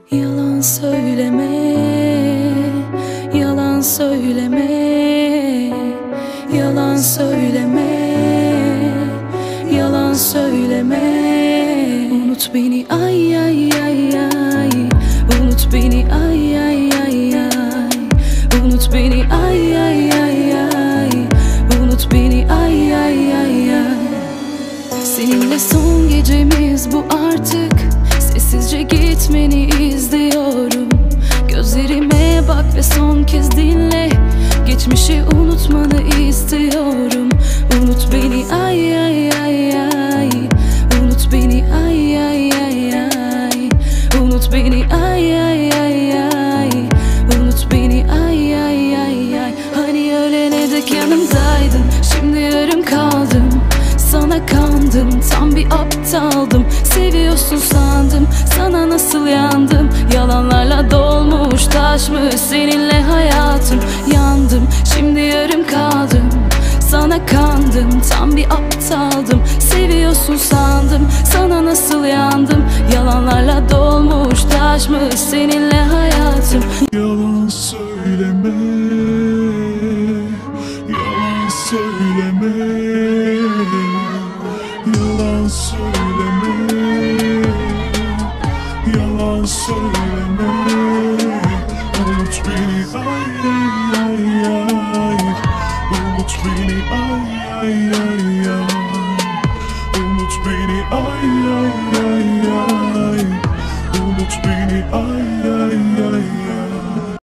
Yalan söyleme, yalan söyleme, yalan söyleme, yalan söyleme. Unut beni ay ay ay ay, unut beni ay ay ay ay, unut beni ay ay ay ay, unut beni ay ay ay ay. Seninle son gecemiz bu artık. Sessizce gitmeni izliyorum. Gözlerime bak ve son kez dinle. Geçmişi unutmanı istiyorum. Unut beni ay ay ay ay. Unut beni ay ay ay ay. Unut beni ay ay ay ay. Unut beni ay ay ay ay. Hani ölene dek yanımdaydın, şimdi yarım kaldım. Sana kandım, tam bir aptaldım. Seviyorsun sandım, sana nasıl yandım. Yalanlarla dolmuş taşmış seninle hayatım. Yandım, şimdi yarım kaldım. Sana kandım, tam bir aptaldım. Seviyorsun sandım, sana nasıl yandım. Yalanlarla dolmuş taşmış seninle hayatım. Yalan söyleme, yalan söyleme, yalan söyleme, yalan söyleme. Unut beni ay ay ay, unut beni ay ay ay ay, unut beni ay ay ay ay, unut beni ay ay ay ay.